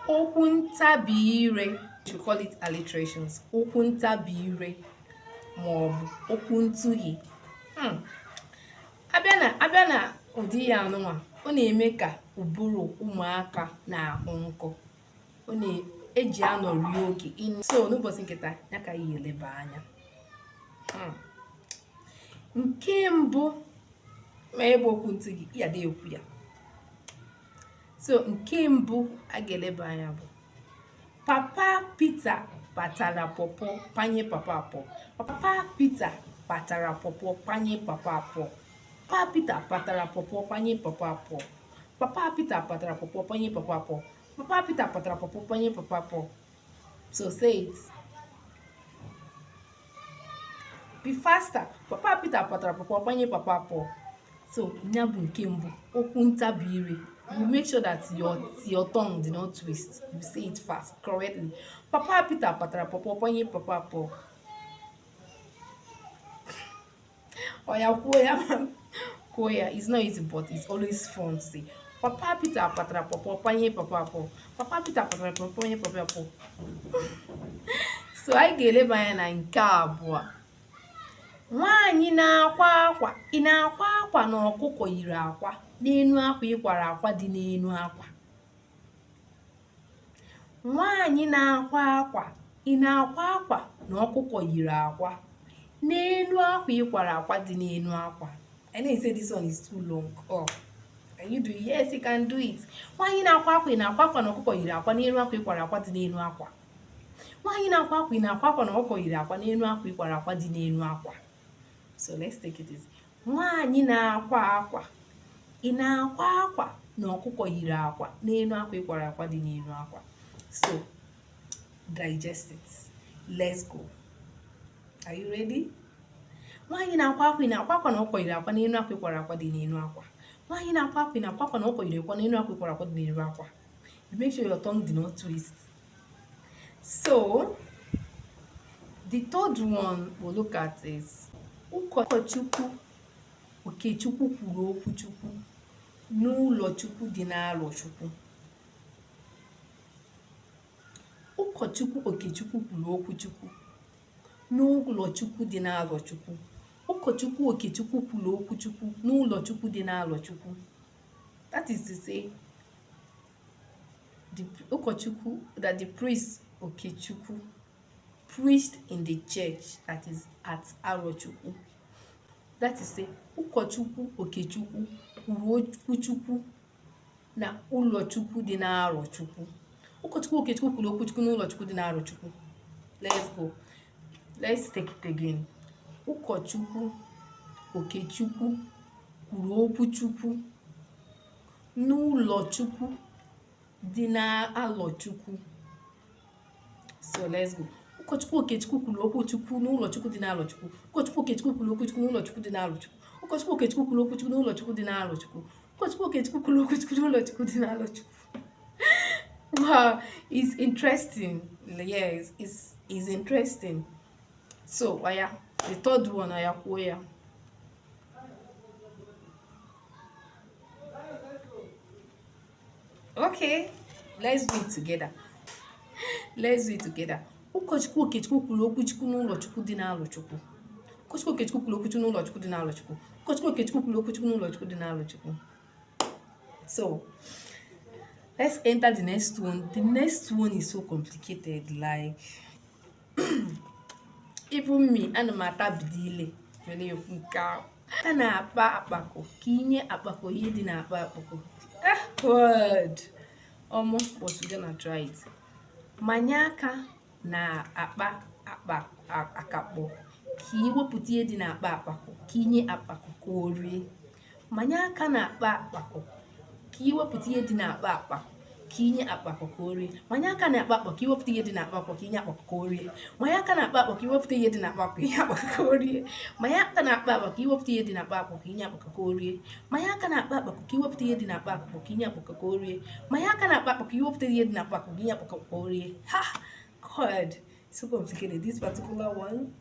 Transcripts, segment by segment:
Okwu ntabi ire, you call it alliterations. Okwu ntabi ire ma ọ bụ okwu ntụhi. Abịa na ụdị ya anụnwa, ọ na-eme ka ụbụrụ ụmụaka na-ahụ nkọ. Ọ na-eji anọri oge. So n'ụbọchị nke taa, ya ka anyị eleba anya. Nke mbụ, ma ebe okwu ntụhi, ya dị ekwu ya. So nke mbụ a ga-eleba anya bụ Papa Peter patara pọpọ panye papa Paul. Papa Peter patara pọpọ panye papa Paul. Papa Peter patara pọpọ panye papa Paul. Papa Peter patara pọpọ panye papa Paul. Papa Peter patara pọpọ panye papa Paul. So say it. Be faster. Papa Peter patara pọpọ panye papa Paul. So ya bụ nke mbụ, okwu ntabi ire. You make sure that your tongue did not twist. You say it fast, correctly. Papa Peter patara pọpọ panye papa Paul. Oya kwuo ya, kwuo ya. It's not easy, but it's always fun to say. Papa Peter patara pọpọ panye papa Paul. Papa Peter patara pọpọ panye papa Paul. So anyị ga-eleba anya na nke abụọ. Nwaanyị na-akwa akwa, ị na-akwa akwa na ọkụkọ yiri akwa n'enu akwa ị kwara akwa dị n'enu akwa. Nwaanyị na-akwa akwa, ị na-akwa akwa na ọkụkọ yiri akwa n'enu akwa ị kwara akwa dị n'enu akwa. I know you say this one is too long. Oh, can you do it? Yes, you can do it. Nwaanyị na-akwa akwa, ị na-akwa akwa na ọkụkọ yiri akwa n'enu akwa ị kwara akwa dị n'enu akwa. Nwaanyị na-akwa akwa, ị na-akwa akwa na ọkụkọ yiri akwa n'enu akwa ị kwara akwa dị n'enu akwa. So let's take it easy. Nwaanyị na-akwa akwa, ị na-akwa akwa na ọkụkọ yiri akwa n'enu akwa ị kwara akwa dị n'enu akwa. So digest it. Let's go. Are you ready? Nwaanyị na-akwa akwa, ị na-akwa akwa na ọkụkọ yiri akwa n'enu akwa ị kwara akwa dị n'enu akwa. Nwaanyị na-akwa akwa, ị na-akwa akwa na ọkụkọ yiri akwa n'enu akwa ị kwara akwa dị n'enu akwa. You make sure your tongue did not twist. So the third one we'll look at is Ụkọchukwu Okechukwu kwuru okwu Chukwu n'ụlọ Chukwu dị n'Arọchukwu. Ụkọchukwu Okechukwu kwuru okwu Chukwu n'ụlọ Chukwu dị n'Arọchukwu. Ụkọchukwu Okechukwu kwuru okwu Chukwu n'ụlọ Chukwu dị n'Arọchukwu. That is to say, the Ụkọchukwu, that the priest Okechukwu preached in the church that is at Arochukwu. That is say, Ụkọchukwu Okechukwu kwuru okwu Chukwu na ụlọ Chukwu dị n'Arọchukwu. Ụkọchukwu Okechukwu kwuru okwu Chukwu n'ụlọ Chukwu dị n'Arọchukwu. Let's go. Let's take it again. Ụkọchukwu Okechukwu kwuru okwu Chukwu n'ụlọ Chukwu dị n'Arọchukwu. So let's go. Ụkọchukwu Okechukwu kwuru okwu Chukwu n'ụlọ Chukwu dị n'Arọchukwu. Ụkọchukwu Okechukwu kwuru okwu Chukwu n'ụlọ Chukwu dị n'Arọchukwu. Ụkọchukwu Okechukwu kwuru okwu Chukwu n'ụlọ Chukwu dị n'Arọchukwu. Ụkọchukwu Okechukwu kwuru okwu Chukwu n'ụlọ Chukwu dị n'Arọchukwu. Wow, it's interesting. Yes, it's interesting. So, oya, the third one, oya kwuo ya. Okay, let's do it together. Let's do it together. Ụkọchukwu Okechukwu kwuru okwu Chukwu n'ụlọ Chukwu dị n'Arọchukwu. Ụkọchukwu Okechukwu kwuru okwu Chukwu n'ụlọ Chukwu dị n'Arọchukwu. Ụkọchukwu Okechukwu kwuru okwu Chukwu n'ụlọ Chukwu dị n'Arọchukwu. So let's enter the next one. The next one is so complicated, like even me, ana m atabidi ile were ekwu nke ahụ. A na-akpa akpako ka inye akpako ihe dị n'akpa akpako. Ah, God. Omo, but we're gonna try it. Manye aka na akpa akpa akakpọ ka iwepụta ihe dị n'akpa akpako ka inye akpako ka o rie. Manye aka na akpa akpako ka iwepụta ihe dị n'akpa akpako ka inye akpako ka o rie. Manye aka na akpa akpako ka iwepụta ihe dị n'akpa akpako ka inye akpako ka o rie. Manye aka na akpa akpako ka iwepụta ihe dị n'akpa akpako ka inye akpako ka o rie. Manye aka na akpa akpako ka iwepụta ihe dị n'akpa akpako ka inye akpako ka o rie. Manye aka na akpa akpako ka iwepụta ihe dị n'akpa akpako ka inye akpako ka o rie. Manye aka na akpa akpako ka iwepụta ihe dị n'akpa akpako ka inye akpako ka o rie. Ha! God, so complicated, this particular one.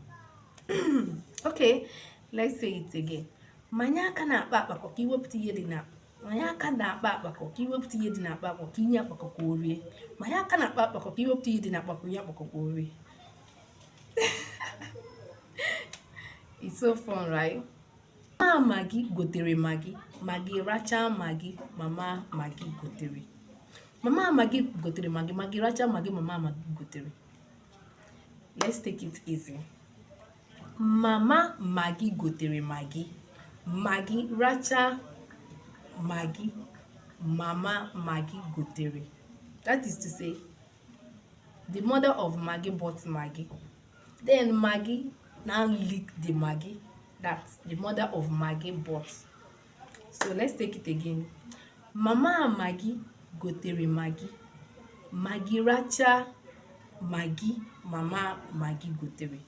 Okay, let's say it again. Manye aka na akpa akpako ka iwepụta ihe dị na Manye aka n'akpa akpakọ ka iwepụta ihe dị n'akpa akpakọ ka inye akpakọ ka o rie. Manye aka n'akpa akpakọ ka iwepụta ihe dị n'akpa ka inye akpakọ ka o rie. It's so fun, right? Mama Maggi gotere Maggi, Maggi racha Maggi, mama Maggi gotere. Mama Maggi gotere Maggi, Maggi racha Maggi, mama Maggi gotere. Let's take it easy. Mama Maggi gotere Maggi, Maggi racha Maggi, mama Maggi gotere. That is to say, the mother of Maggi bought Maggi. Then Maggi now lick the Maggi that the mother of Maggi bought. So let's take it again. Mama Maggi gotere Maggi, Maggi racha Maggi, mama Maggi gotere.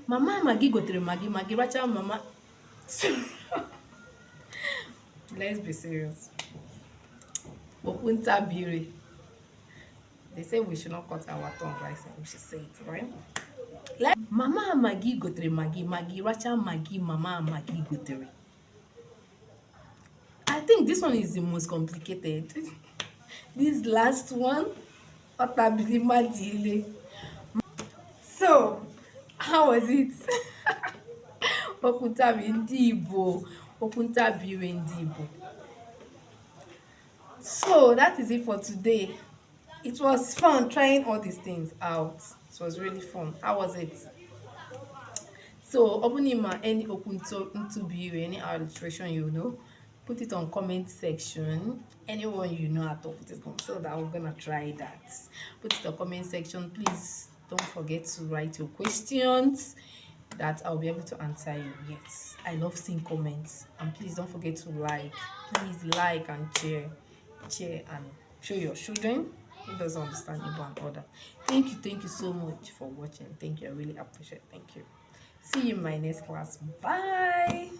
Mama Maggi gotere Maggi, Maggi racha mama. Let's be serious. Okwuntabire. They say we should not cut our tongue, right? So we should say it, right? Like, Mama Maggi gotere Maggi, Maggi racha Maggi, mama Maggi gotere. I think this one is the most complicated. This last one, Otabilimadile. So, how was it? Okwuntabi ndị Igbo. Okwuntabire ndị Igbo. So that is it for today. It was fun trying all these things out. It was really fun. How was it? So, opening my any open to be any alliteration you know, put it on comment section. Anyone you know at all, put it on, so that we're gonna try that. Put it on comment section. Please don't forget to write your questions that I'll be able to answer you. Yes, I love seeing comments, and please don't forget to like. Please like and share, share and show your children who doesn't understand Igbo and other. Thank you so much for watching. Thank you, I really appreciate it. Thank you. See you in my next class. Bye.